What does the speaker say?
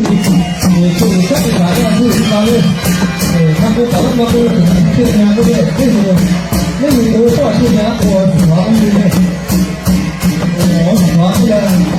Eˬ, co uiˍ kaˉ teˇ hpaˍ g'a zuhˆ e la le. Eˬ, hk'a k'oˆ kaꞈ maˇ k'oˆ, teˇ nyi k'oˆ ve teˇ nyi, teˇ nyi k'o tawˇ teˇ nyi k'o, a, tuˬ a le le. Awˬ, a,